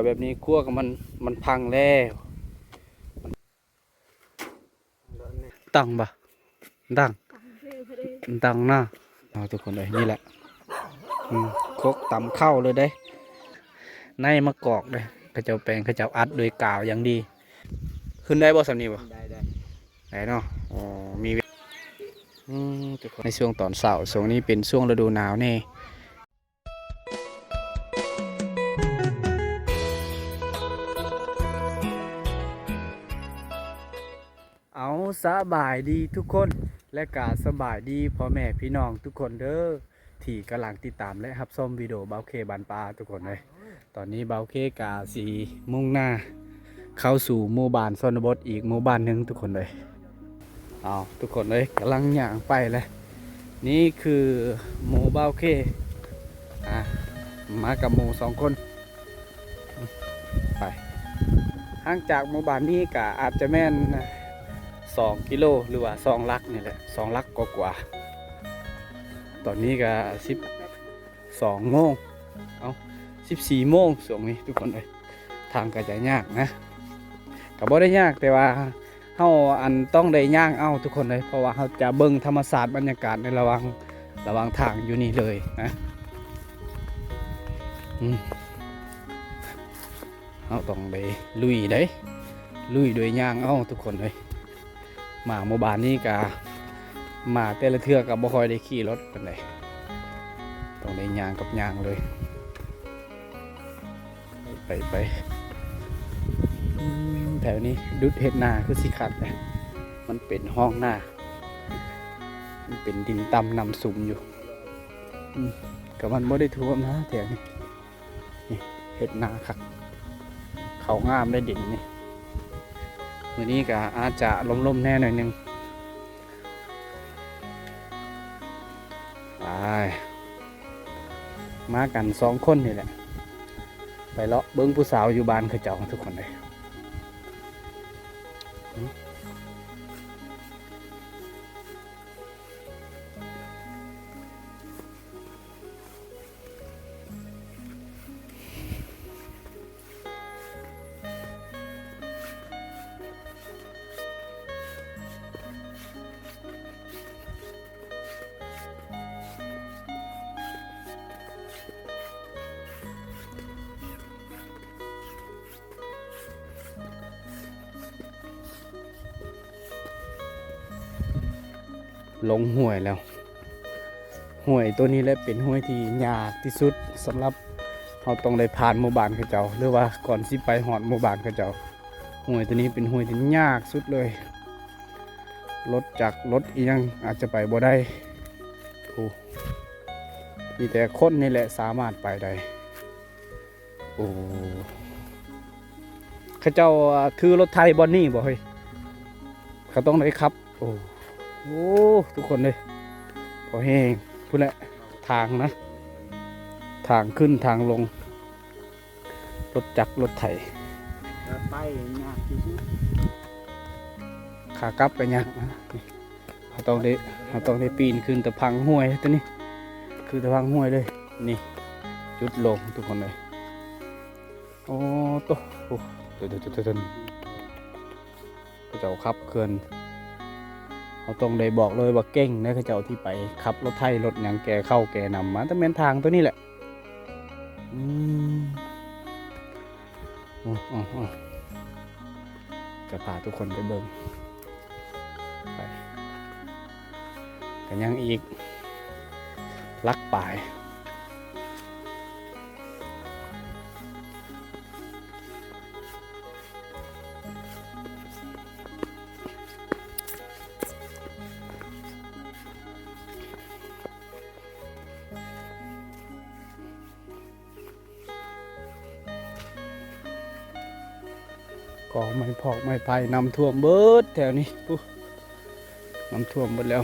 ແບບນີ້ ຄົວກໍມັນ ມັນພັງແລ້ວ. ຕັ້ງບໍ່? ຕັ້ງ ຕັ້ງເນາະ. ເອົາ ທຸກຄົນເອີຍ ນີ້ແຫຼະ ອືມ ຄົກຕຳເຂົ້າເລີຍເດ້ ໃນມະກອກເດ້ ເຂົາເຈົ້າແປງ ເຂົາເຈົ້າອັດດ້ວຍກາວຢ່າງດີ. ຂຶ້ນໄດ້ບໍ່ສ່ຳນີ້ບໍ່? ໄດ້ ໄດ້ ໄດ້ເນາະ. ໂອ້ ມີ ອືມ ທຸກຄົນ ໃນຊ່ວງຕອນເຊົ້າ ຊ່ວງນີ້ເປັນຊ່ວງລະດູໜາວແດ່. ເອົາ ສະບາຍດີທຸກຄົນ ແລະກະສະບາຍດີພໍ່ແມ່ພີ່ນ້ອງທຸກຄົນເດີ ທີ່ກຳລັງຕິດຕາມ ແລະ ຮັບຊົມວິດີໂອບ່າວເຄບ້ານປ່າທຸກຄົນເອີຍ. ຕອນນີ້ບ່າວເຄກະຊິມຸ່ງໜ້າເຂົ້າສູ່ໝູ່ບ້ານຊົນນະບົດອີກໝູ່ບ້ານໜຶ່ງທຸກຄົນເອີຍ. ເອົາ ທຸກຄົນເອີຍ ກຳລັງຍ່າງໄປແຫຼະ. ນີ້ຄືໝູ່ບ່າວເຄ ອ່າ ມາກັບໝູ່ສອງຄົນ ໄປ. ຫ່າງຈາກໝູ່ບ້ານນີ້ກະອາດຈະແມ່ນສອງກິໂລ ຫຼືວ່າສອງຫຼັກນີ້ແຫຼະ ສອງຫຼັກກວ່າໆ. ຕອນນີ້ກະສິບ ສອງໂມງ ເອົ້າ ສິບສີ່ໂມງຊ່ວງນີ້ທຸກຄົນເອີຍ. ທາງກໍຈະຍາກນະ ກໍບໍ່ໄດ້ຍາກ ແຕ່ວ່າເຮົາ ອັນ ຕ້ອງໄດ້ຍ່າງເອົາທຸກຄົນເອີຍ ເພາະວ່າເຮົາຈະເບິ່ງທຳມະຊາດບັນຍາກາດໃນລະຫວ່າງ ລະຫວ່າງທາງຢູ່ນີ້ເລີຍນະ. ອືມ ເຮົາຕ້ອງໄດ້ລຸຍເດ້ ລຸຍໂດຍຍ່າງເອົາທຸກຄົນເອີຍ. ມາໝູ່ບ້ານນີ້ກະ ມາແຕ່ລະເທື່ອກະບໍ່ຄ່ອຍໄດ້ຂີ່ລົດປານໃດ ຕ້ອງໄດ້ຍ່າງກັບຍ່າງເລີຍ. ໄປ ໄປ ອືມ ແຖວນີ້ດຸດເຮັດນາຄືຊິຄັກແຫຼະ ມັນເປັນຮ່ອງນາ ມັນເປັນດິນຕ່ຳນ້ຳຊຸມຢູ່. ອືມ ກະມັນບໍ່ໄດ້ຖ້ວມນະແຖວນີ້. ນີ້ເຮັດນາຄັກ ເຂົ້າງາມໄດ້ດິນນີ້. ມື້ນີ້ກະອາດຈະລົມໆແດ່ໜ້ອຍໜຶ່ງ. ໄປ ມາກັນສອງຄົນນີ້ແຫຼະ ໄປເລາະເບິ່ງຜູ້ສາວຢູ່ບ້ານເຂົາເຈົ້າທຸກຄົນເອີຍ. ລົງຫ້ວຍແລ້ວ. ຫ້ວຍໂຕນີ້ແຫຼະເປັນຫ້ວຍທີ່ຍາກທີ່ສຸດ ສຳລັບເຮົາຕ້ອງໄດ້ຜ່ານໝູ່ບ້ານເຂົາເຈົ້າ ຫຼືວ່າກ່ອນຊິໄປຮອດໝູ່ບ້ານເຂົາເຈົ້າ. ຫ້ວຍໂຕນີ້ເປັນຫ້ວຍທີ່ຍາກສຸດເລີຍ ລົດຈັກລົດອີ່ຫຍັງອາດຈະໄປບໍ່ໄດ້. ໂອ້ ມີແຕ່ຄົນນີ້ແຫຼະສາມາດໄປໄດ້. ໂອ້ ເຂົາເຈົ້າຖືລົດໄຖບ່ອນນີ້ບໍ່ເຮີ້ຍ? ເຂົາຕ້ອງໄດ້ຂັບ. ໂອ້ ໂອ້ ທຸກຄົນເອີຍ ພໍແຮງພຸ້ນແຫຼະ ທາງນະ ທາງຂຶ້ນທາງລົງ ລົດຈັກລົດໄຖ. ຂາໄປຍາກທີ່ສຸດ ຂາກັບກໍຍາກນະ. ເຮົາຕ້ອງໄດ້ ເຮົາຕ້ອງໄດ້ປີນຂຶ້ນຕະພັງຫ້ວຍຕົວນີ້ ຄືຕະພັງຫ້ວຍເລີຍ. ນີ້ຈຸດລົງທຸກຄົນເອີຍ. ໂອ້ໂຕ ໂອ້ ເຂົາເຈົ້າຂັບເຄື່ອນ ເຮົາຕ້ອງໄດ້ບອກເລີຍວ່າເກັ່ງເດີ ເຂົາເຈົ້າທີ່ໄປຂັບລົດໄຖລົດຫຍັງແກ່ເຂົ້າແກ່ນ້ຳມາ ແຕ່ແມ່ນທາງຕົວນີ້ແຫຼະ. ອືມ ໂອ້ ໂອ້ ໂອ້ ຈະພາທຸກຄົນໄປເບິ່ງ ໄປ ກໍຍັງອີກຫຼັກປາຍ. ກໍໄມ້ພອກໄມ້ໄຜ່ນ້ຳຖ້ວມເບິດແຖວນີ້ ຜູ້ ນ້ຳຖ້ວມເບິດແລ້ວ.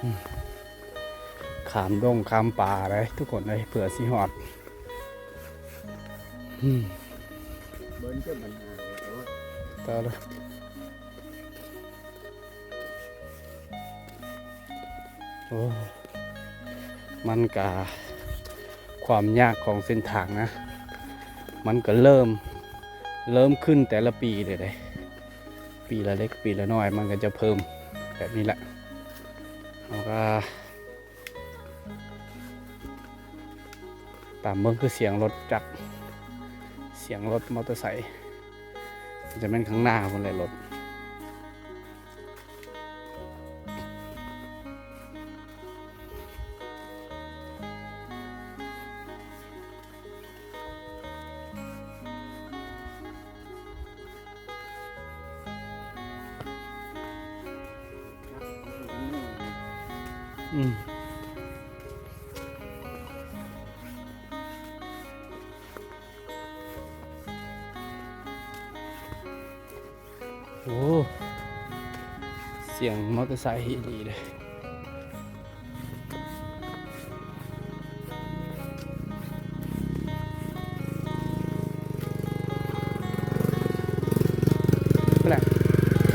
ອືມ ຂ້າມດົງຂ້າມປ່າເດ້ທຸກຄົນເອີຍ ເພື່ອຊິຮອດ. ອືມ ເບິ່ງເຈົ້າບັນຫາເລີຍ ຕາຍແລ້ວ. ໂອ້ ມັນກະຄວາມຍາກຂອງເສັ້ນທາງນະ ມັນກໍເລີ່ມ ເລີ່ມຂຶ້ນແຕ່ລະປີເລີຍເດ້ ປີລະເລັກປີລະນ້ອຍ ມັນກໍຈະເພີ່ມແບບນີ້ແຫຼະ. ເຮົາກໍຕາມເບິ່ງຄືສຽງລົດຈັກ ສຽງລົດມໍເຕີໄຊ ຈະແມ່ນຂ້າງໜ້າພຸ້ນແຫຼະລົດ. ອືມ ໂອ້ ສຽງມໍເຕີໄຊອີ່ຫຼີເດ້.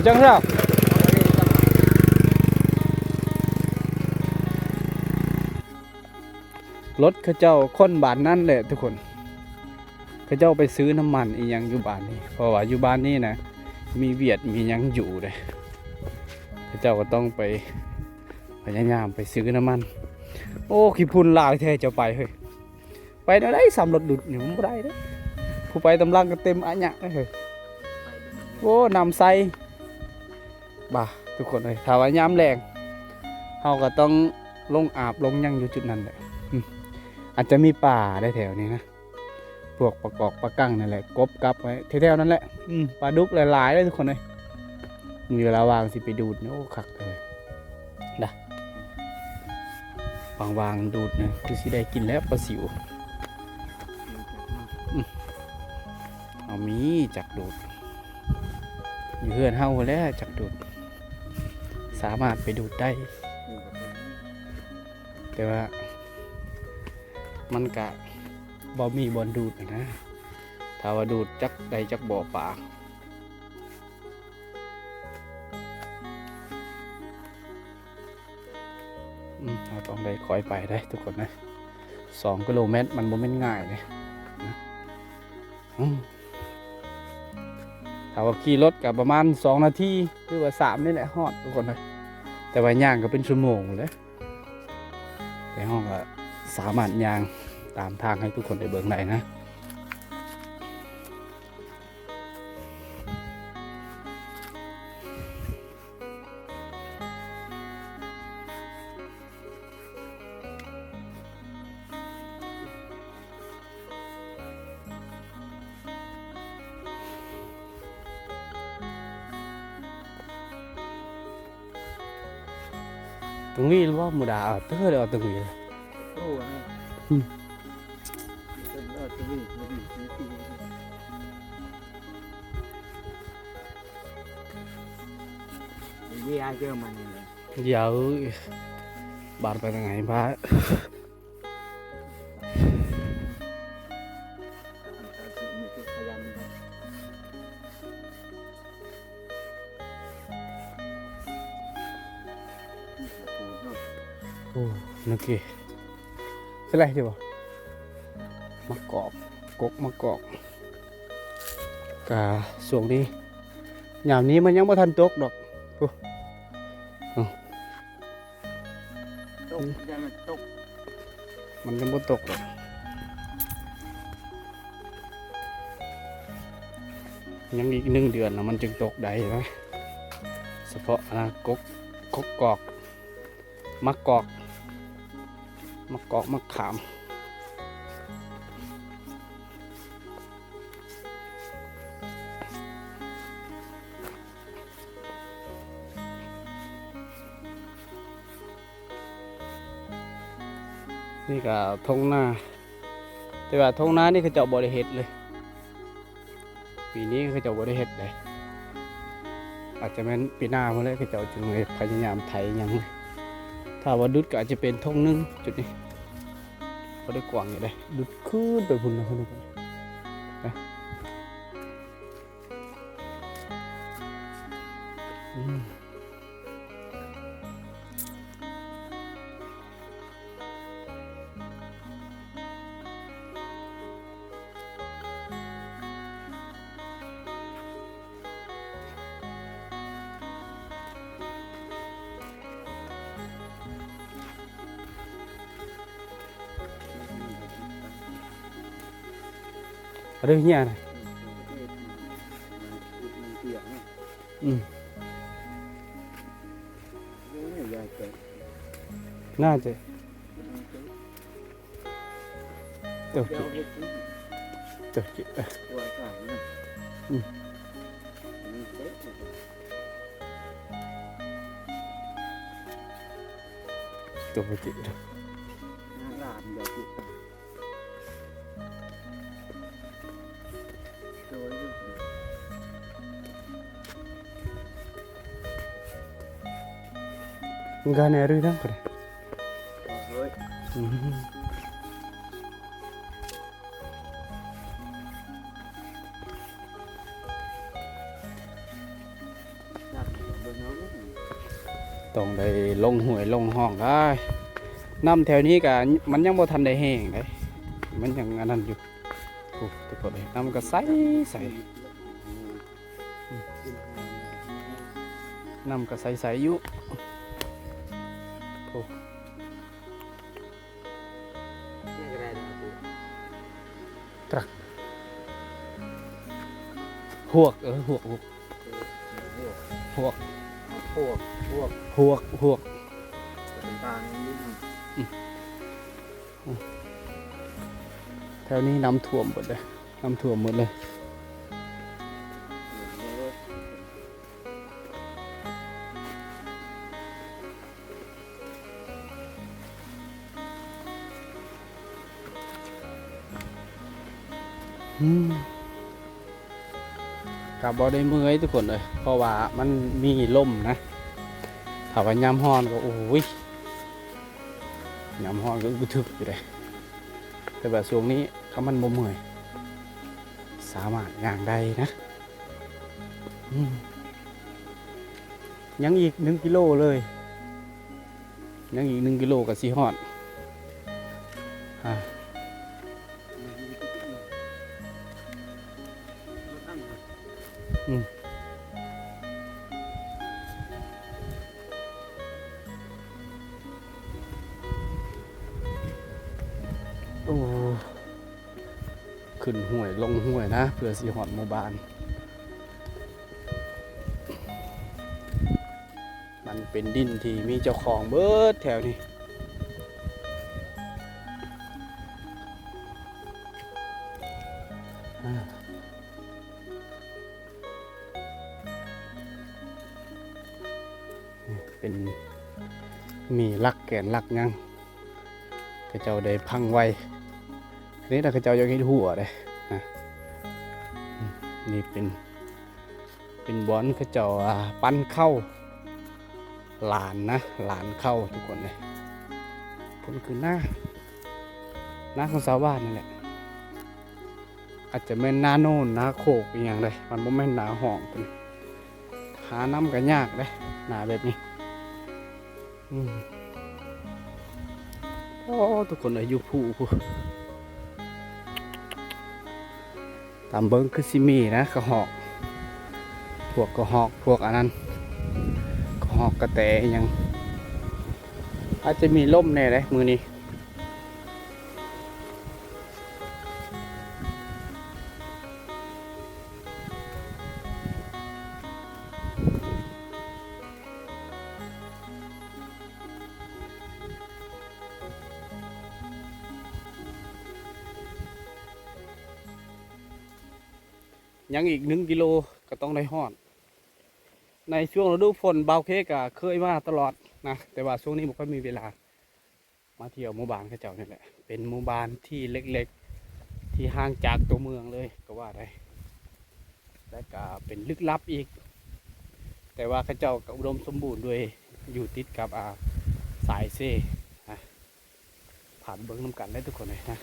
ຈັ່ງຊັ້ນ ລົດເຂົາເຈົ້າຄົນບ້ານນັ້ນແຫຼະທຸກຄົນ. ເຂົາເຈົ້າໄປຊື້ນ້ຳມັນອີ່ຫຍັງຢູ່ບ້ານນີ້ ເພາະວ່າຢູ່ບ້ານນີ້ນະ ມີວຽດມີຫຍັງຢູ່ເດ້. ເຂົາເຈົ້າກໍຕ້ອງໄປ ພະຍາຍາມໄປຊື້ນ້ຳມັນ. ໂອ້ ຂີ້ຝຸ່ນຫຼາຍແທ້ ເຈົ້າໄປເຮີ້ຍ. ໄປແນວໃດສ່ຳລົດດຸດນີ້ ມັນບໍ່ໄດ້ເດ້. ຜູ້ໄປຕາມຫຼັງກໍເຕັມອາຍະເດ້ເຮີ້ຍ. ໂອ້ ນ້ຳໃສ ບາ ທຸກຄົນເອີຍ. ຖ້າວ່າຍາມແລ້ງ ເຮົາກໍຕ້ອງລົງອາບລົງຫຍັງຢູ່ຈຸດນັ້ນແຫຼະ. ອືມ ອາດຈະມີປາໄດ້ແຖວນີ້ນະ. ພວກປາກອກປາກັງນັ້ນແຫຼະ ກົບກັບໄວ້ແຖວໆນັ້ນແຫຼະ. ອືມ ປາດຸກຫຼາຍໆເດ້ທຸກຄົນເອີຍ. ມີເວລາວ່າງຊິໄປດູດ ໂອ້ ຄັກເລີຍນະ. ວ່າງໆດູດນະ ຄືຊິໄດ້ກິນແລ້ວປາຊິວ. ອືມ ເຮົາມີຈັກດູດ ຢູ່ເຮືອນເຮົາພຸ້ນແຫຼະຈັກດູດ ສາມາດໄປດູດໄດ້. ແຕ່ວ່າມັນກະບໍ່ມີບ່ອນດູດນະ ຖ້າວ່າດູດຈັກໄດ້ຈັກບໍ່ປາ. ອືມ ເຮົາຕ້ອງໄດ້ຄ່ອຍໄປເດ້ທຸກຄົນນະ ສອງກິໂລແມັດມັນບໍ່ແມ່ນງ່າຍເດ້ນະ. ອືມ ຖ້າວ່າຂີ່ລົດກໍປະມານສອງນາທີ ຫຼືວ່າສາມນີ້ແຫຼະຮອດທຸກຄົນເອີຍ. ແຕ່ວ່າຍ່າງກໍເປັນຊົ່ວໂມງພຸ້ນແຫຼະ. ແຕ່ເຮົາກໍສາມາດຍ່າງຕາມທາງໃຫ້ທຸກຄົນໄດ້ເບິ່ງໄດ້ນະ. ຕົງຫວີລະບໍ່ ໝູດາເອົາເຕີເອົາຕົງຫວີລະ. ໂອ້ຍ ອືມ ເຢາເຈີມັນນີ້ແຫຼະ ເຢາ ບາດໄປທາງໄຫນບາດ. ໂອ້ ໂອເຄ ເປັນໄລຢູ່ບໍ່? ໝາກກອກ ກົກໝາກກອກ ກະຊ່ວງນີ້ ຍາມນີ້ມັນຍັງບໍ່ທັນຕົກດອກ ໂອ້ ອືມ ຕົກ ຢ້ານມັນຕົກ ມັນຍັງບໍ່ຕົກດອກ ຍັງອີກໜຶ່ງເດືອນລະມັນຈຶ່ງຕົກໄດ້ນະ ສະເພາະ ອັນນັ້ນ ກົກ ກົກກອກ ໝາກກອກ ໝາກກອກ ໝາກຂາມ. ນີ້ກະທົ່ງນາ ແຕ່ວ່າທົ່ງນານີ້ເຂົາເຈົ້າບໍ່ໄດ້ເຮັດເລີຍ ປີນີ້ເຂົາເຈົ້າບໍ່ໄດ້ເຮັດເດ້ ອາດຈະແມ່ນປີໜ້າພຸ້ນແຫຼະ ເຂົາເຈົ້າຈຶ່ງໄດ້ພະຍາຍາມໄຖຫຍັງ. ຖ້າວ່າດຸດກໍອາດຈະເປັນທົ່ງໜຶ່ງຈຸດນີ້ ບໍ່ໄດ້ກວ້າງຢູ່ເດ້ ດຸດຂຶ້ນໄປພຸ້ນນະ ພຸ້ນນະ ອືມ. ເດີເນຍນະ. ອືມ ໜ້າຈະ ໂຕເກະ ໂຕເກະ ອືມ ໂຕເກະ. ງານແນວຫຼືນຳກໍໄດ້ ອືມ ຕ້ອງໄດ້ລົງຫ້ວຍລົງຮ່ອງໄດ໋. ນ້ຳແຖວນີ້ກະມັນຍັງບໍ່ທັນໄດ້ແຫ້ງເດ້ ມັນຍັງອັນນັ້ນຢູ່. ໂອ້ ທຸກຄົນເອີຍ ນ້ຳກໍໃສ ໃສ ນ້ຳກໍໃສໆຢູ່. ໂອ້ ນີ້ກໍໄດ້ນະ ຕຣັກ ຫວກ ເອີ ຫວກ ຫວກ ຫວກ ຫວກ ຫວກ ຫວກ ຫວກ ຕ່າງໆຢູ່. ອືມ ແຖວນີ້ນ້ຳຖ້ວມເບິດເດ້ ນ້ຳຖ້ວມໝົດເລີຍ. ອືມ ກໍບໍ່ໄດ້ເມື່ອຍທຸກຄົນເອີຍ ເພາະວ່າມັນມີລົມນະ. ຖ້າວ່າຍາມຮ້ອນກໍ ໂອ້ຍ ຍາມຮ້ອນກໍອຶກກະທຶກຢູ່ເດ້ ແຕ່ວ່າຊ່ວງນີ້ ຄັນມັນບໍ່ເມື່ອຍ ສາມາດຍ່າງໄດ້ນະ. ອືມ ຍັງອີກໜຶ່ງກິໂລເລີຍ ຍັງອີກໜຶ່ງກິໂລກໍຊິຮອດ. ອາ ອືມ ໂອ້ ຂຶ້ນຫ້ວຍລົງຫ້ວຍນະ ເພື່ອຊິຮອດໝູ່ບ້ານ. ມັນເປັນດິນທີ່ມີເຈົ້າຂອງເບິດແຖວນີ້. ອາ ນີ້ເປັນມີຫຼັກແກນຫຼັກຫຍັງ ເຂົາເຈົ້າໄດ້ຝັງໄວ້. ອັນນີ້ນະ ເຂົາເຈົ້າຢາກເຮັດຮົ້ວເດ້ນະ. ນີ້ເປັນ ເປັນບ່ອນເຂົາເຈົ້າ ອ່າ ປັ້ນເຂົ້າ ຫຼານນະ ຫຼານເຂົ້າທຸກຄົນເອີຍ. ພຸ້ນຄືນາ ນາຂອງຊາວບ້ານນີ້ແຫຼະ. ອາດຈະແມ່ນນາໂນນ ນາໂຄກອີ່ຫຍັງເດ້ ມັນບໍ່ແມ່ນນາຫ້ອງ. ຫານ້ຳກໍຍາກເດ້ ນາແບບນີ້. ອືມ ໂອ້ ທຸກຄົນເອີຍ ຢູ່ພູພຸ້ນ ຕາມເບິ່ງຄືຊິມີນະ ກະຮອກ ພວກກະຮອກ ພວກອັນນັ້ນ ກະຮອກ ກະແຕອີ່ຫຍັງ. ອາດຈະມີລົມແດ່ເດ້ມື້ນີ້. ຍັງອີກໜຶ່ງກິໂລກໍຕ້ອງໄດ້ຮອດ. ໃນຊ່ວງລະດູຝົນ ບ່າວເຄກໍເຄີຍມາຕະຫຼອດນະ ແຕ່ວ່າຊ່ວງນີ້ບໍ່ຄ່ອຍມີເວລາມາທ່ຽວໝູ່ບ້ານເຂົາເຈົ້ານີ້ແຫຼະ. ເປັນໝູ່ບ້ານທີ່ເລັກໆ ທີ່ຫ່າງຈາກຕົວເມືອງເລີຍກໍວ່າໄດ້ ແລະກະເປັນລຶກລັບອີກ ແຕ່ວ່າເຂົາເຈົ້າກໍອຸດົມສົມບູນດ້ວຍ ຢູ່ຕິດກັບ ອ່າ ສາຍເຊນະ. ພາໄປເບິ່ງນຳກັນເລີຍທຸກຄົນເອີຍນະ.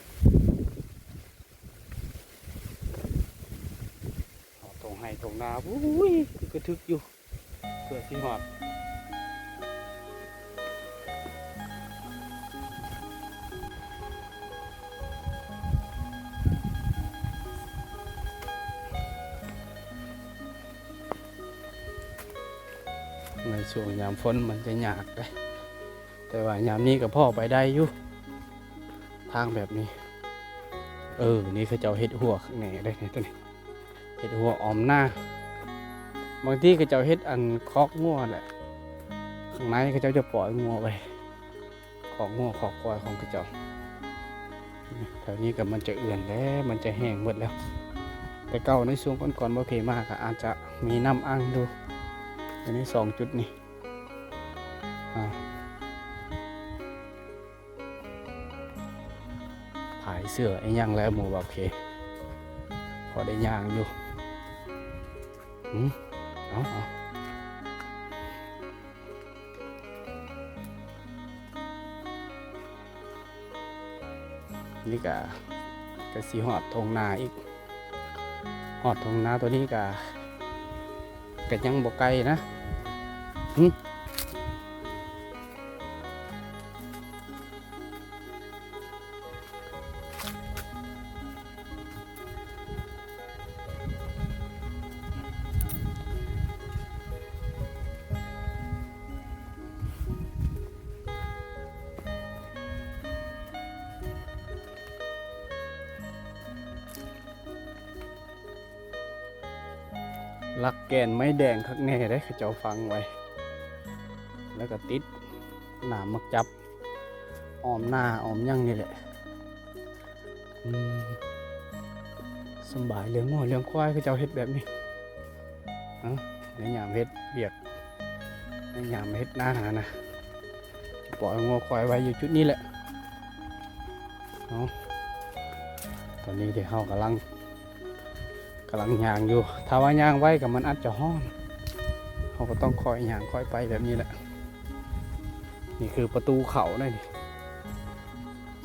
ຮອດທົ່ງໄຮ່ທົ່ງນາ ໂອ້ຍ ກະທຶກຢູ່ ເພື່ອຊິຮອດ. ໃນຊ່ວງຍາມຝົນມັນຈະຍາກເດ້. ແຕ່ວ່າຍາມນີ້ກໍພໍໄປໄດ້ຢູ່ ທາງແບບນີ້ ເອີ ນີ້ເຂົາເຈົ້າເຮັດຮົ້ວຂ້າງໃນເດ້ນີ້ ຕົວນີ້ ເຮັດຮົ້ວອ້ອມນາ. ບາງທີເຂົາເຈົ້າເຮັດອັນຄອກງົວແຫຼະ ຂ້າງໃນເຂົາເຈົ້າຈະປ່ອຍງົວໄວ້ ຄອກງົວຄອກຄວາຍຂອງເຂົາເຈົ້າ. ແຖວນີ້ກໍມັນຈະເອືອນແລ້ວ ມັນຈະແຫ້ງເບິດແລ້ວ. ແຕ່ເກົ່າໃນຊ່ວງກ່ອນໆ ບໍ່ເຄມາກໍອາດຈະມີນ້ຳອັ່ງຢູ່ ຢູ່ໃນສອງຈຸດນີ້. ອາ ພາຍເສື້ອອີ່ຫຍັງແລ້ວໝູ່ບ່າວເຄ ພໍໄດ້ຍ່າງຢູ່. ຫື ເອົາ ເອົາ ນີ້ກະ ກະຊິຮອດທົ່ງນາອີກ. ຮອດທົ່ງນາຕົວນີ້ກະ ກະຍັງບໍ່ໄກນະ. ຫຶ ຫຼັກແກ່ນໄມ້ແດງຄັກແນ່ເດ້ ເຂົາເຈົ້າຝັງໄວ້ ແລ້ວກໍຕິດໜາມໝາກຈັບ ອ້ອມນາອ້ອມຫຍັງນີ້ແຫຼະ. ອືມ ສຳບາຍ ລ້ຽງງົວລ້ຽງຄວາຍ ເຂົາເຈົ້າເຮັດແບບນີ້. ເອົາ ໃນຍາມເຮັດວຽກ ໃນຍາມເຮັດນາຫັ້ນນະ ຈະປ່ອຍງົວຄວາຍໄວ້ຢູ່ຈຸດນີ້ແຫຼະ. ເອົາ ຕອນນີ້ເຮົາກຳລັງ ກຳລັງຍ່າງຢູ່. ຖ້າວ່າຍ່າງໄວກໍມັນອາດຈະຮ້ອນ ເຮົາກໍຕ້ອງຄ່ອຍຍ່າງຄ່ອຍໄປແບບນີ້ແຫຼະ. ນີ້ຄືປະຕູເຂົ້າເດ້ນີ້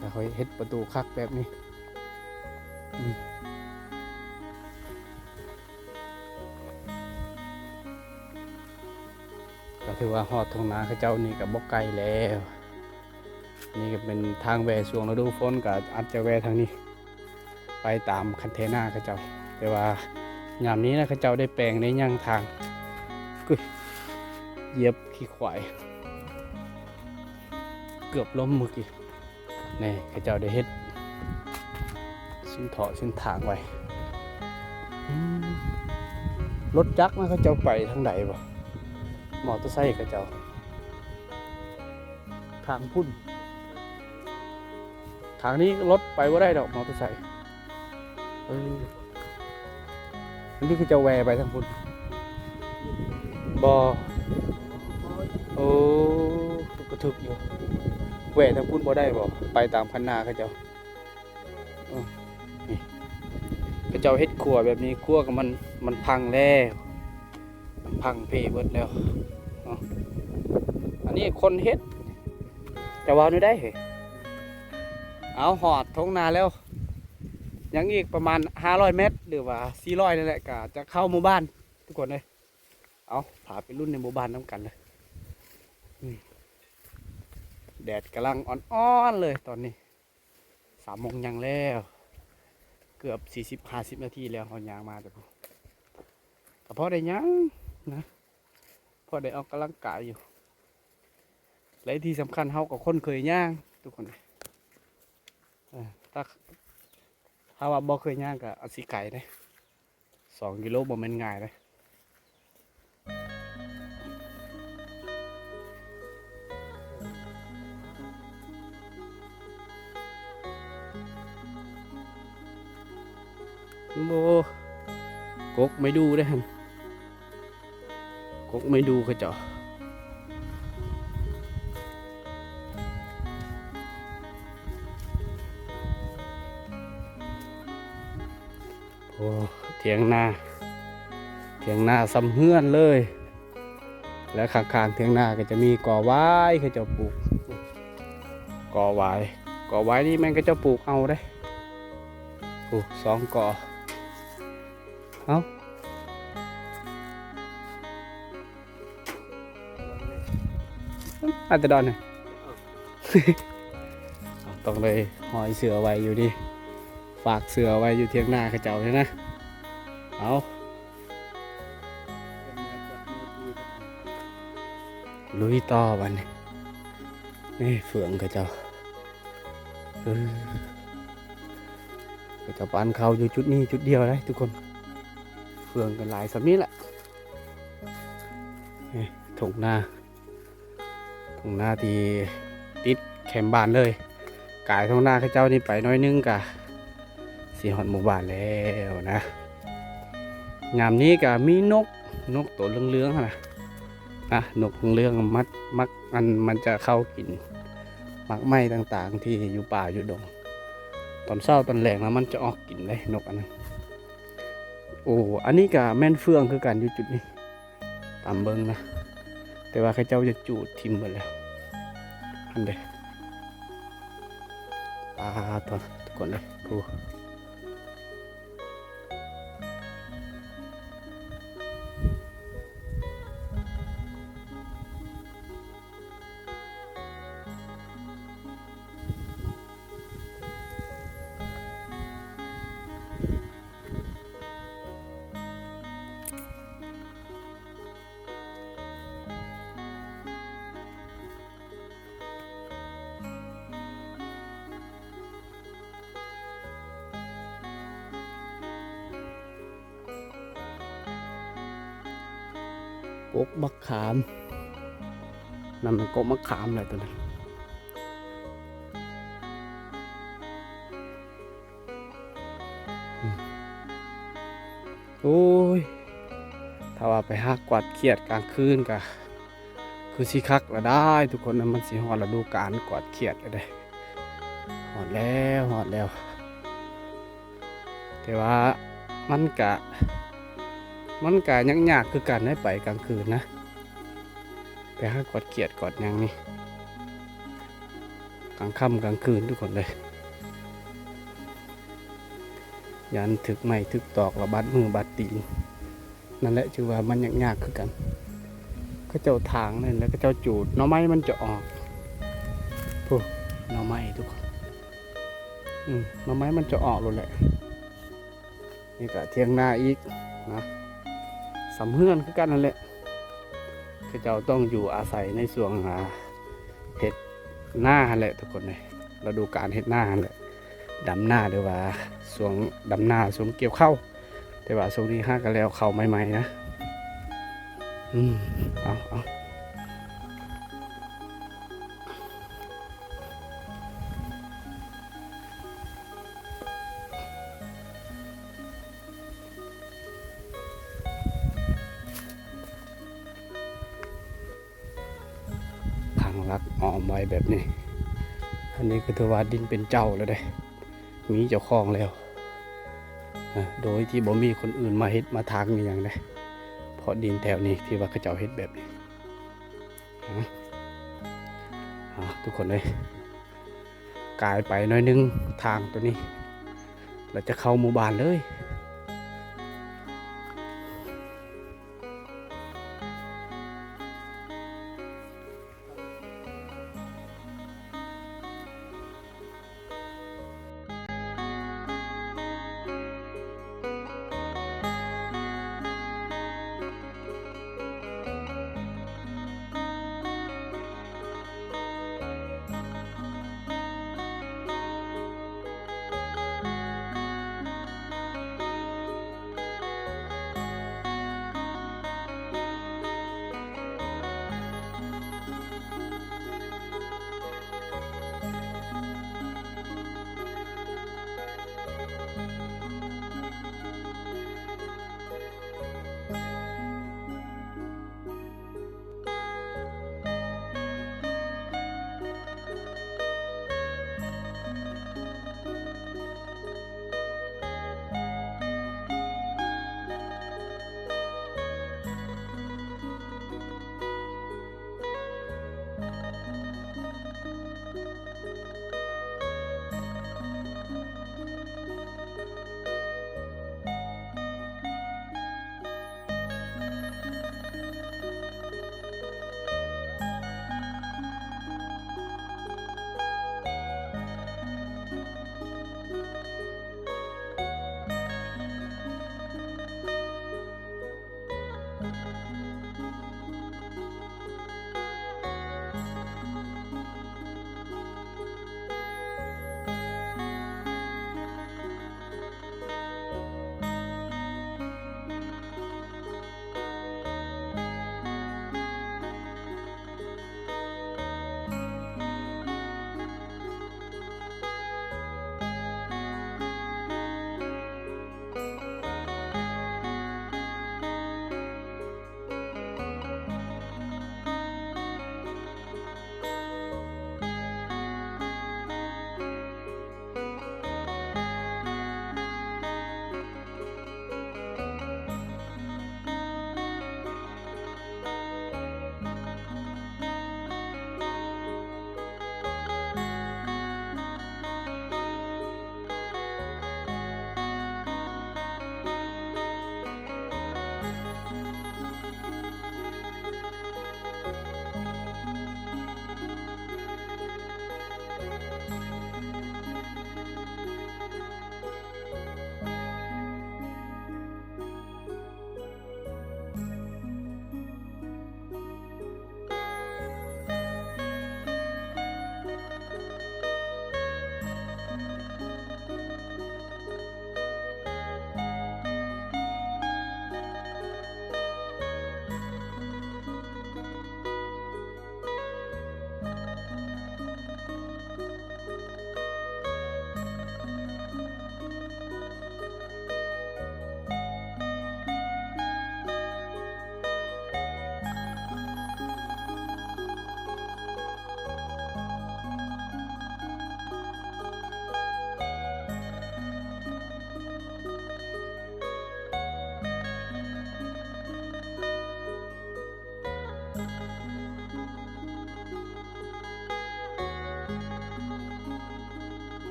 ຈະຄ່ອຍເຮັດປະຕູຄັກແບບນີ້. ອືມ ກໍຖືວ່າຮອດທົ່ງນາເຂົາເຈົ້ານີ້ກໍບໍ່ໄກແລ້ວ. ນີ້ກໍເປັນທາງແວ່ ຊ່ວງລະດູຝົນກໍອາດຈະແວ່ທາງນີ້ ໄປຕາມຄັນເທນາເຂົາເຈົ້າ. ແຕ່ວ່າຍາມນີ້ນະ ເຂົາເຈົ້າໄດ້ແປງໄດ້ຫຍັງທາງ. ກຶ ຢຽບຂີ້ຄວາຍ ເກືອບລົ້ມມື້ກີ້. ນີ້ເຂົາເຈົ້າໄດ້ເຮັດເສັ້ນທໍ່ເສັ້ນທາງໄວ້. ອືມ ລົດຈັກນະ ເຂົາເຈົ້າໄປທາງໃດບໍ່? ມໍເຕີໄຊເຂົາເຈົ້າ ທາງພຸ້ນ ທາງນີ້ລົດໄປບໍ່ໄດ້ດອກ ມໍເຕີໄຊ. ເອີ ອັນນີ້ຄືເຈົ້າແວ່ໄປທາງພຸ້ນບໍ່? ໂອ້ ກໍຖືກຢູ່. ແວ່ທາງພຸ້ນບໍ່ໄດ້ບໍ່? ໄປຕາມຄັນນາເຂົາເຈົ້າ. ເອີ ນີ້ ເຂົາເຈົ້າເຮັດຂົວແບບນີ້ ຂົວກໍມັນ ມັນພັງແລ້ວ ມັນພັງເພເບິດແລ້ວເນາະ. ອັນນີ້ຄົນເຮັດ ຈະເວົ້າແນວໃດເຮີ້ຍ? ເອົາ ຮອດທົ່ງນາແລ້ວ ຍັງອີກປະມານຫ້າຮ້ອຍແມັດ ຫຼືວ່າສີ່ຮ້ອຍນີ້ແຫຼະ ກະຈະເຂົ້າໝູ່ບ້ານທຸກຄົນເອີຍ. ເອົາ ພາໄປລຸ້ນໃນໝູ່ບ້ານນຳກັນເລີຍ. ອືມ ແດດກຳລັງອ່ອນໆເລີຍຕອນນີ້ ສາມໂມງຫຍັງແລ້ວ ເກືອບສີ່ສິບຫ້າສິບນາທີແລ້ວ ເຮົາຍ່າງມາແຕ່ພຸ້ນ ກໍພໍໄດ້ຍ່າງນະ ພໍໄດ້ອອກກຳລັງກາຍຢູ່ ແລະທີ່ສຳຄັນເຮົາກໍຄຸ້ນເຄີຍຍ່າງທຸກຄົນ. ເອີ ຖ້າ ຖ້າວ່າບໍ່ເຄີຍຍ່າງກໍອາດຊິໄກເດ້ ສອງກິໂລບໍ່ແມ່ນງ່າຍເດ້. ໂອ້ ກົກໄມ້ດູ່ເດ້ຫັ້ນ ກົກໄມ້ດູ່ເຂົາເຈົ້າ. ໂອ້ ຖຽງນາ ຖຽງນາສ່ຳເຮືອນເລີຍ ແລະ ຂ້າງໆຖຽງນາກໍຈະມີກໍຫວາຍ ເຂົາເຈົ້າປູກ ກໍຫວາຍ ກໍຫວາຍນີ້ແມ່ນເຂົາເຈົ້າປູກເອົາເດ້. ໂອ້ ສອງກໍ ເອົ້າ ອາດຈະດອນນີ້ ຕ້ອງໄດ້ຫ້ອຍເສື້ອໄວ້ຢູ່ນີ້ ຝາກເສື້ອໄວ້ຢູ່ຖຽງນາເຂົາເຈົ້ານີ້ນະ. ເອົາ ລຸຍຕໍ່ບາດນີ້ ນີ້ເຟືອງເຂົາເຈົ້າ. ເອີ ເຂົາເຈົ້າປັ້ນເຂົ້າຢູ່ຈຸດນີ້ຈຸດດຽວເດ້ທຸກຄົນ. ເຟືອງກໍຫຼາຍສ່ຳນີ້ແຫຼະ. ນີ້ທົ່ງນາ ທົ່ງນາທີ່ຕິດແຄມບ້ານເລີຍ. ກາຍທົ່ງນາເຂົາເຈົ້ານີ້ໄປໜ້ອຍໜຶ່ງກະຊິຮອດໝູ່ບ້ານແລ້ວນະ. ຍາມນີ້ກະມີນົກ ນົກໂຕເຫຼືອງໆຫັ້ນນະ ນະ ນົກເຫຼືອງໆມັກ ມັກ ອັນ ມັນຈະເຂົ້າກິນໝາກໄມ້ຕ່າງໆທີ່ຢູ່ປ່າຢູ່ດົງ. ຕອນເຊົ້າຕອນແລງລະມັນຈະອອກກິນເດ້ນົກອັນນັ້ນ. ໂອ້ ອັນນີ້ກະແມ່ນເຟືອງຄືກັນຢູ່ຈຸດນີ້ ຕາມເບິ່ງນະ ແຕ່ວ່າເຂົາເຈົ້າຈະຈູດຖິ້ມເບິດແລ້ວ. ຫັ້ນເດ້ ປາດໂທ້ ທຸກຄົນເອີຍ ຜູ້ ກົກໝາກຂາມ ນັ້ນມັນກົກໝາກຂາມແຫຼະຕົວນັ້ນ. ໂອ້ຍ ຖ້າວ່າໄປຫາກວາດຂຽດກາງຄືນກະຄືຊິຄັກລະໄດ້ທຸກຄົນ. ມັນຊິຮອດລະດູການກວາດຂຽດລະເດ້. ຮອດແລ້ວ ຮອດແລ້ວ ແຕ່ວ່າມັນກະ ມັນກະຍາກໆຄືກັນໄດ໋ ໄປກາງຄືນນະ ໄປຫາກວາດຂຽດກວາດຫຍັງນີ້ ກາງຄ່ຳກາງຄືນທຸກຄົນເອີຍ. ຢ້ານຖືກໄມ້ຖືກຕອກລະບາດມືບາດຕີນ. ນັ້ນແຫຼະ ຖືວ່າມັນຍາກໆຄືກັນ. ເຂົາເຈົ້າຖາງນັ້ນແລ້ວເຂົາເຈົ້າຈູດ ໜໍ່ໄມ້ມັນຈະອອກ. ພຸ້ນ ໜໍ່ໄມ້ທຸກຄົນ ອືມ ໜໍ່ໄມ້ມັນຈະອອກໂລດແຫຼະ. ນີ້ກະຖຽງນາອີກນະ ສ່ຳເຮືອນຄືກັນຫັ້ນແຫຼະ. ເຂົາເຈົ້າຕ້ອງຢູ່ອາໄສໃນຊ່ວງ ອ່າ ເຮັດນາຫັ້ນແຫຼະທຸກຄົນເອີຍ ລະດູການເຮັດນາຫັ້ນແຫຼະ ດຳນາ ຫຼືວ່າຊ່ວງດຳນາ ຊ່ວງກ່ຽວເຂົ້າ. ແຕ່ວ່າຊ່ວງນີ້ຫາກະແລ້ວເຂົ້າໃໝ່ໆນະ. ອືມ ເອົາ ເອົາ ທາງລັດອ້ອມໄວ້ແບບນີ້. ອັນນີ້ກໍຖືວ່າດິນເປັນເຈົ້າແລ້ວເດ້ ມີເຈົ້າຂອງແລ້ວ ໂດຍທີ່ບໍ່ມີຄົນອື່ນມາເຮັດມາຖາງອີ່ຫຍັງເດ້ ເພາະດິນແຖວນີ້ທີ່ວ່າເຂົາເຈົ້າເຮັດແບບນີ້. ອ່າ ທຸກຄົນເອີຍ ກາຍໄປໜ້ອຍໜຶ່ງທາງໂຕນີ້ ແລ້ວຈະເຂົ້າໝູ່ບ້ານເລີຍ.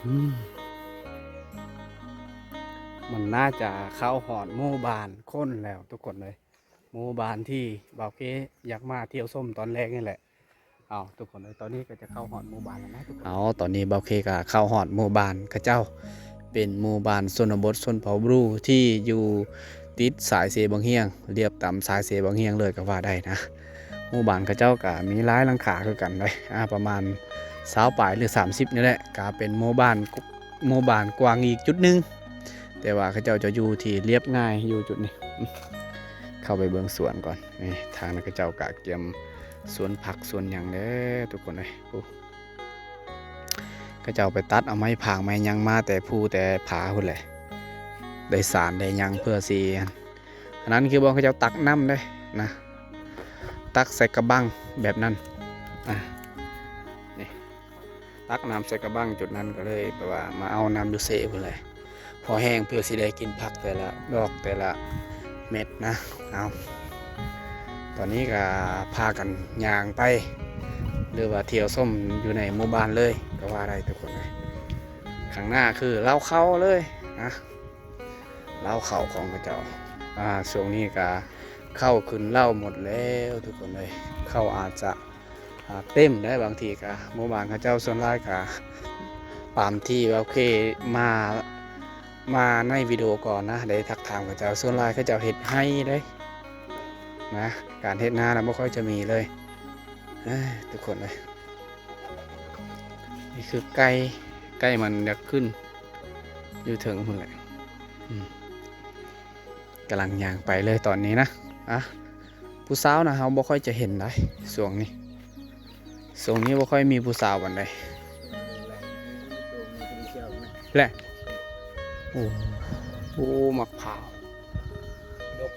ອືມ ມັນໜ້າຈະເຂົ້າຮອດໝູ່ບ້ານຄົນແລ້ວທຸກຄົນເອີຍ. ໝູ່ບ້ານທີ່ບ່າວເຄຢາກມາທ່ຽວຊົມຕອນແລກນີ້ແຫຼະ. ເອົາ ທຸກຄົນເອີຍ ຕອນນີ້ກໍຈະເຂົ້າຮອດໝູ່ບ້ານແລ້ວນະທຸກຄົນ. ເອົາ ຕອນນີ້ບ່າວເຄກໍເຂົ້າຮອດໝູ່ບ້ານເຂົາເຈົ້າ ເປັນໝູ່ບ້ານຊົນນະບົດຊົນເຜົ່າບຣູທີ່ຢູ່ຕິດສາຍເຊບັ້ງຮຽງ ລຽບຕາມສາຍເຊບັ້ງຮຽງເລີຍກໍວ່າໄດ້ນະ. ໝູ່ບ້ານເຂົາເຈົ້າກໍມີຫຼາຍຫຼັງຄາຄືກັນເດ້ ອາ ປະມານຊາວປາຍ ຫຼື ສາມສິບນີ້ແຫຼະ. ກໍເປັນໝູ່ບ້ານ ໝູ່ບ້ານກວ້າງອີກຈຸດໜຶ່ງ ແຕ່ວ່າເຂົາເຈົ້າຈະຢູ່ທີ່ລຽບງ່າຍ ຢູ່ຈຸດນີ້. ເຂົ້າໄປເບິ່ງສວນກ່ອນ. ນີ້ ທາງນັ້ນເຂົາເຈົ້າກະກຽມສວນຜັກສວນຫຍັງເດ້ທຸກຄົນເອີຍ. ໂອ້ ເຂົາເຈົ້າໄປຕັດເອົາໄມ້ຜາງໄມ້ຫຍັງມາແຕ່ພູແຕ່ຜາພຸ້ນແຫຼະ ໄດ້ສານໄດ້ຫຍັງເພື່ອຊິ ອັນນັ້ນຄືບ່ອນເຂົາເຈົ້າຕັກນ້ຳເດ້ນະ ຕັກໃສ່ກະບັງແບບນັ້ນ. ອາ ນີ້ ຕັກນ້ຳໃສ່ກະບັງຈຸດນັ້ນ ກໍເລີຍແບບວ່າມາເອົານ້ຳຢູ່ເຊພຸ້ນແຫຼະ ພໍແຫ້ງເພື່ອຊິໄດ້ກິນຜັກແຕ່ລະດອກແຕ່ລະເມັດນະ. ເອົາ ຕອນນີ້ກໍພາກັນຍ່າງໄປ ຫຼືວ່າທ່ຽວຊົມຢູ່ໃນໝູ່ບ້ານເລີຍກໍວ່າໄດ້ທຸກຄົນເອີຍ. ຂ້າງໜ້າຄືເລົ້າເຂົ້າເລີຍນະ ເລົ້າເຂົ້າຂອງເຂົາເຈົ້າ. ອາ ຊ່ວງນີ້ກໍເຂົ້າຂຶ້ນເລົ້າໝົດແລ້ວທຸກຄົນເອີຍ. ເຂົ້າອາດຈະ ອາ ເຕັມໄດ້ ບາງທີກະໝູ່ບ້ານເຂົາເຈົ້າສ່ວນຫຼາຍກະ ຕາມທີ່ວ່າໂອເຄມາ ມາໃນວິດີໂອກ່ອນນະ ໄດ້ທັກຖາມເຂົາເຈົ້າ ສ່ວນຫຼາຍເຂົາເຈົ້າເຮັດໄຮ່ເດ້ນະ ການເຮັດນານະບໍ່ຄ່ອຍຈະມີເລີຍ. ເອີ ທຸກຄົນເອີຍ ນີ້ຄືໄກ່ ໄກ່ມັນຢາກຂຶ້ນຢູ່ເທິງພຸ້ນແຫຼະ. ອືມ ກຳລັງຍ່າງໄປເລີຍຕອນນີ້ນະ. ອາ ຜູ້ສາວນະ ເຮົາບໍ່ຄ່ອຍຈະເຫັນໃດ໋ຊ່ວງນີ້ ຊ່ວງນີ້ບໍ່ຄ່ອຍມີຜູ້ສາວປານໃດແຫຼະ. ໂອ້ ໂອ້ ໝາກພ້າວດົກ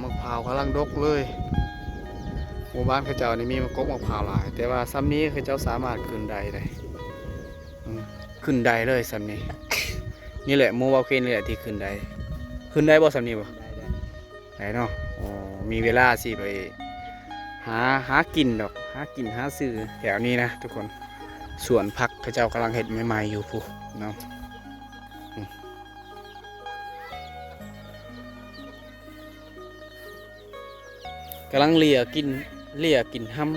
ໝາກພ້າວກຳລັງດົກເລີຍ. ໝູ່ບ້ານເຂົາເຈົ້ານີ້ມີໝາກກົກໝາກພ້າວຫຼາຍ ແຕ່ວ່າຊ່ຳນີ້ເຂົາເຈົ້າສາມາດຂຶ້ນໄດ້ເດ້. ອືມ ຂຶ້ນໄດ້ເລີຍຊ່ຳນີ້. ນີ້ແຫຼະໝູ່ເວົ້າເຄນີ້ແຫຼະທີ່ຂຶ້ນໄດ້. ຂຶ້ນໄດ້ບໍ່ຊ່ຳນີ້ບໍ່? ໄດ້ເນາະ. ໂອ້ ມີເວລາຊິໄປຫາ ຫາກິນດອກ ຫາກິນຫາຊື້ແຖວນີ້ນະທຸກຄົນ. ສວນຜັກເຂົາເຈົ້າກຳລັງເຮັດໃໝ່ໆຢູ່ພຸ້ນເນາະ. ອືມ ກຳລັງເລ່ຍກິນ ເລ່ຍກິນຮຳ.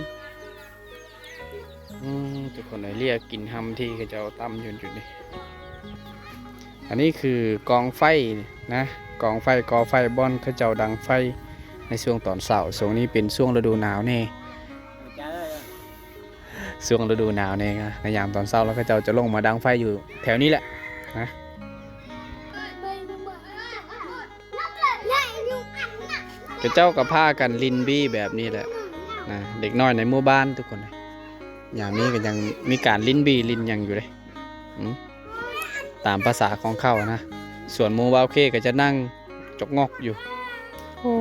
ອືມ ທຸກຄົນເອີຍ ເລ່ຍກິນຮຳທີ່ເຂົາເຈົ້າຕຳຢູ່ຈຸດນີ້. ອັນນີ້ຄືກອງໄຟນະ ກອງໄຟ ກໍ່ໄຟ ບ່ອນເຂົາເຈົ້າດັງໄຟໃນຊ່ວງຕອນເຊົ້າ. ຊ່ວງນີ້ເປັນຊ່ວງລະດູໜາວແດ່ ຊ່ວງລະດູໜາວແດ່ນະ ໃນຍາມຕອນເຊົ້າແລ້ວເຂົາເຈົ້າຈະລົງມາດັງໄຟຢູ່ແຖວນີ້ແຫຼະນະ. ເຂົາເຈົ້າກໍພາກັນຫຼິ້ນບີ້ແບບນີ້ແຫຼະນະ ເດັກນ້ອຍໃນໝູ່ບ້ານທຸກຄົນ. ຍາມນີ້ກໍຍັງມີການຫຼິ້ນບີ້ຫຼິ້ນຫຍັງຢູ່ເດ້ ອືມ ຕາມພາສາຂອງເຂົານະ. ສ່ວນໝູ່ບ່າວເຄກໍຈະນັ່ງຈົກງອກຢູ່. ໂອ້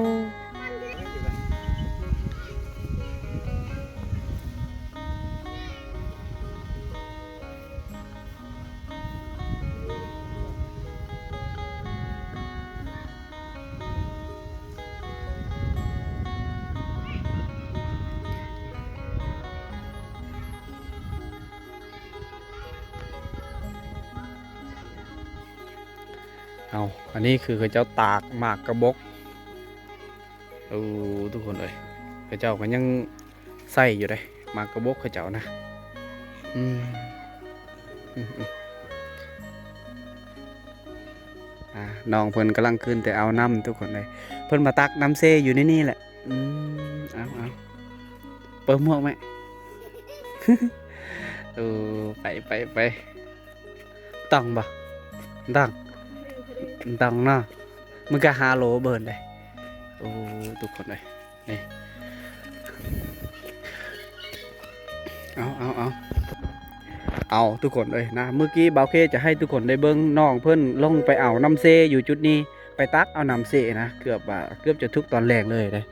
ເອົາ ອັນນີ້ຄືເຂົາເຈົ້າຕາກໝາກກະບົກ. ໂອ້ ທຸກຄົນເອີຍ ເຂົາເຈົ້າກໍຍັງໃສ່ຢູ່ເດ້ ໝາກກະບົກເຂົາເຈົ້ານະ. ອືມ ອືມ ອືມ ອ່າ ນ້ອງເພິ່ນກຳລັງຂຶ້ນແຕ່ເອົານ້ຳ ທຸກຄົນເອີຍ. ເພິ່ນມາຕັກນ້ຳເຊຢູ່ໃນນີ້ແຫຼະ. ອືມ ເອົາ ເອົາ ເປີດໝວກແມ່. ໂອ້ ໄປ ໄປ ໄປ. ຕ້ອງບໍ່? ຕ້ອງ ຕ້ອງເນາະ. ມັນກໍຫ້າໂລເບິ່ງເດ້. ໂອ້ ທຸກຄົນເອີຍ ນີ້ ເອົາ ເອົາ ເອົາ ເອົາ ທຸກຄົນເອີຍນະ. ມື້ກີ້ບ່າວເຄຈະໃຫ້ທຸກຄົນໄດ້ເບິ່ງນ້ອງເພິ່ນລົງໄປເອົານ້ຳເຊຢູ່ຈຸດນີ້ ໄປຕັກເອົານ້ຳເຊນະ ເກືອບວ່າ ເກືອບຈະທຸກຕອນແລງເລີຍເດ້.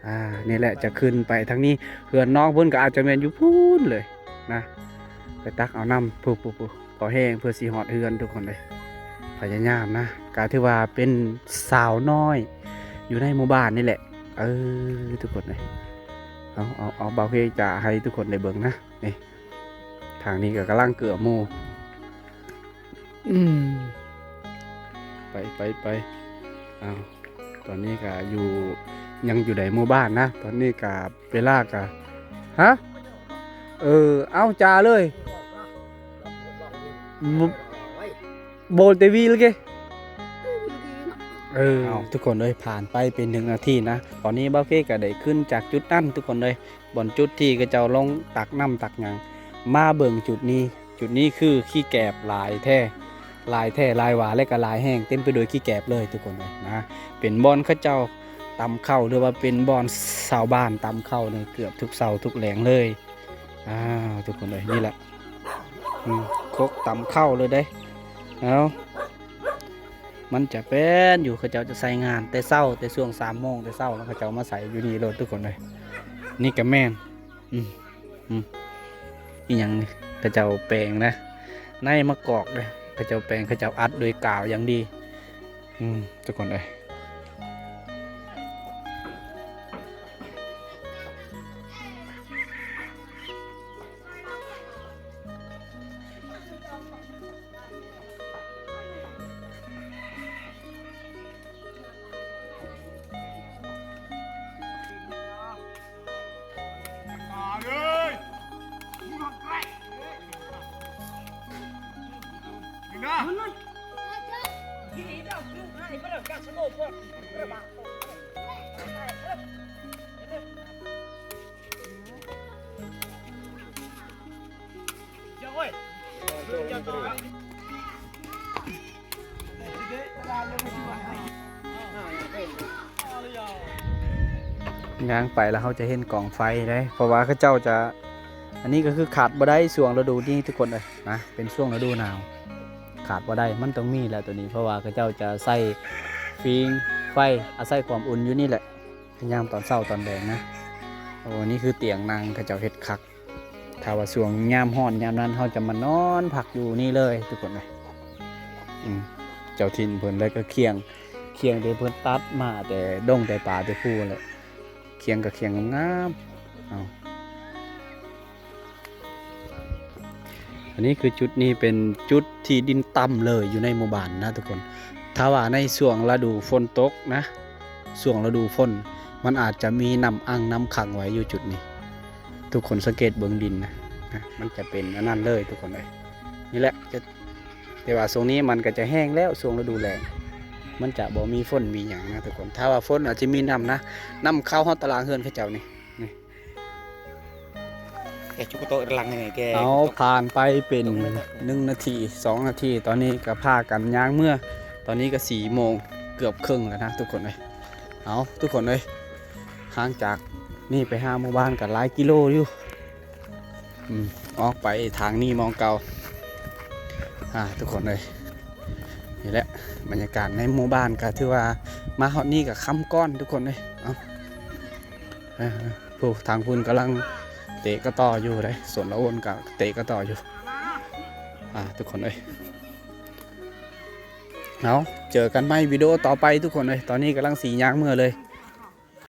ອ່າ ນີ້ແຫຼະ ຈະຂຶ້ນໄປທາງນີ້ ເຮືອນນ້ອງເພິ່ນກໍອາດຈະແມ່ນຢູ່ພຸ້ນເລີຍນະ ໄປຕັກເອົານ້ຳ ພຸ້ນໆໆ ພໍແຮງເພື່ອຊິຮອດເຮືອນ ທຸກຄົນເອີຍ. ພະຍາຍາມນະ ກະຖືວ່າເປັນສາວນ້ອຍຢູ່ໃນໝູ່ບ້ານນີ້ແຫຼະ. ເອີ ທຸກຄົນເອີຍ ເອົາ ເອົາ ເອົາ ບ່າວເຄຈະໃຫ້ທຸກຄົນໄດ້ເບິ່ງນະ. ນີ້ ທາງນີ້ກໍກຳລັງເກືອໝູ່. ອືມ ໄປ ໄປ ໄປ. ອ້າວ ຕອນນີ້ກະຢູ່ ຍັງຢູ່ໃນໝູ່ບ້ານນະ. ຕອນນີ້ກະເວລາກະ ຮະ ເອີ ເອົ້າ ຈາເລີຍ ໂບ ໂບລເຕວີລເກ. ເອີ ເອົ້າ ທຸກຄົນເອີຍ ຜ່ານໄປເປັນໜຶ່ງນາທີນະ. ຕອນນີ້ບ່າວເຄກະໄດ້ຂຶ້ນຈາກຈຸດນັ້ນ ທຸກຄົນເອີຍ ບ່ອນຈຸດທີ່ເຂົາເຈົ້າລົງຕັກນ້ຳຕັກຫຍັງ. ມາເບິ່ງຈຸດນີ້ ຈຸດນີ້ຄືຂີ້ແກບຫຼາຍແທ້. ຫຼາຍແທ້ຫຼາຍຫວາ ແລະກະຫຼາຍແຮງ ເຕັມໄປດ້ວຍຂີ້ແກບເລີຍ ທຸກຄົນເອີຍນະ. ເປັນບ່ອນເຂົາເຈົ້າຕຳເຂົ້າ ຫຼືວ່າເປັນບ່ອນຊາວບ້ານຕຳເຂົ້າໃນເກືອບທຸກເຊົ້າທຸກແລງເລີຍ. ອ້າວ ທຸກຄົນເອີຍ ນີ້ແຫຼະ ອືມ ຄົກຕຳເຂົ້າເລີຍເດ້. ເອົ້າ ມັນຈະເປັນຢູ່ ເຂົາເຈົ້າຈະໃຊ້ງານແຕ່ເຊົ້າ ແຕ່ຊ່ວງສາມໂມງແຕ່ເຊົ້າ ແລ້ວເຂົາເຈົ້າມາໃສ່ຢູ່ນີ້ໂລດ ທຸກຄົນເອີຍ. ນີ້ກະແມ່ນ ອືມ ອືມ ອີ່ຫຍັງນີ້ ເຂົາເຈົ້າແປງນະ ໃນມະກອກເດ້ ເຂົາເຈົ້າແປງ ເຂົາເຈົ້າອັດດ້ວຍກາວຢ່າງດີ. ອືມ ທຸກຄົນເອີຍ ຍ່າງໄປແລ້ວເຮົາຈະເຫັນກອງໄຟເດ້ ເພາະວ່າເຂົາເຈົ້າຈະ ອັນນີ້ກະຄືຂາດບໍ່ໄດ້ຊ່ວງລະດູນີ້ ທຸກຄົນເອີຍນະ ເປັນຊ່ວງລະດູໜາວ ຂາດບໍ່ໄດ້ ມັນຕ້ອງມີແຫຼະໂຕນີ້ ເພາະວ່າເຂົາເຈົ້າຈະໃຊ້ຟິງໄຟ ອາໄສຄວາມອຸ່ນຢູ່ນີ້ແຫຼະ ຍາມຕອນເຊົ້າຕອນແລງນະ. ໂອ້ ນີ້ຄືຕຽງນັ່ງ ເຂົາເຈົ້າເຮັດຄັກ. ຖ້າວ່າຊ່ວງຍາມຮ້ອນຍາມນັ້ນ ເຮົາຈະມານອນພັກຢູ່ນີ້ເລີຍ ທຸກຄົນເອີຍ. ອືມ ເຈົ້າຖິ່ນເພິ່ນ ແລ້ວກະຄຽງ ຄຽງທີ່ເພິ່ນຕັດມາແຕ່ດົງແຕ່ປ່າແຕ່ພູຫັ້ນແຫຼະ ຄຽງກະຄຽງງາມໆ. ເອົ້າ ອັນນີ້ຄືຈຸດນີ້ເປັນຈຸດທີ່ດິນຕ່ຳເລີຍ ຢູ່ໃນໝູ່ບ້ານນະ ທຸກຄົນ. ຖ້າວ່າໃນຊ່ວງລະດູຝົນຕົກນະ ຊ່ວງລະດູຝົນ ມັນອາດຈະມີນ້ຳອັ່ງນ້ຳຂັງໄວ້ຢູ່ຈຸດນີ້ ທຸກຄົນສັງເກດເບິ່ງດິນນະ ນະ ມັນຈະເປັນອັນນັ້ນເລີຍ ທຸກຄົນເອີຍ. ນີ້ແຫຼະ ຈະ ແຕ່ວ່າຊ່ວງນີ້ມັນກະຈະແຫ້ງແລ້ວ ຊ່ວງລະດູແລ້ງ ມັນຈະບໍ່ມີຝົນມີຫຍັງນະ ທຸກຄົນ. ຖ້າວ່າຝົນອາດຈະມີນ້ຳນະ ນ້ຳເຂົ້າຮອດຕະລ່າງເຮືອນເຂົາເຈົ້ານີ້ ນີ້. ແກຈຸກໂຕະຫຼັງນີ້ແກ ເອົາ ຜ່ານໄປເປັນໜຶ່ງນາທີ ສອງນາທີ ຕອນນີ້ກະພາກັນຍ່າງເມືອ. ຕອນນີ້ກະສີ່ໂມງເກືອບເຄິ່ງແລ້ວນະ ທຸກຄົນເອີຍ. ເອົາ ທຸກຄົນເອີຍ ຫ່າງຈາກນີ້ໄປຫາໝູ່ບ້ານກະຫຼາຍກິໂລຢູ່. ອືມ ອອກໄປທາງນີ້ໝ່ອງເກົ່າ. ອ່າ ທຸກຄົນເອີຍ ນີ້ແຫຼະ ບັນຍາກາດໃນໝູ່ບ້ານ ກະຖືວ່າມາຮອດນີ້ກະຄ່ຳກ່ອນ ທຸກຄົນເອີຍ. ເອົາ ເອີ ຜູ້ທາງພຸ້ນກຳລັງເຕະກະຕໍ້ຢູ່ເດ້ ສວນລະໂອນກະເຕະກະຕໍ້ຢູ່. ອ່າ ທຸກຄົນເອີຍ ເອົາ ເຈີກັນໃໝ່ວິດີໂອຕໍ່ໄປ ທຸກຄົນເອີຍ. ຕອນນີ້ກຳລັງຊິຍ່າງເມືອເລີຍ.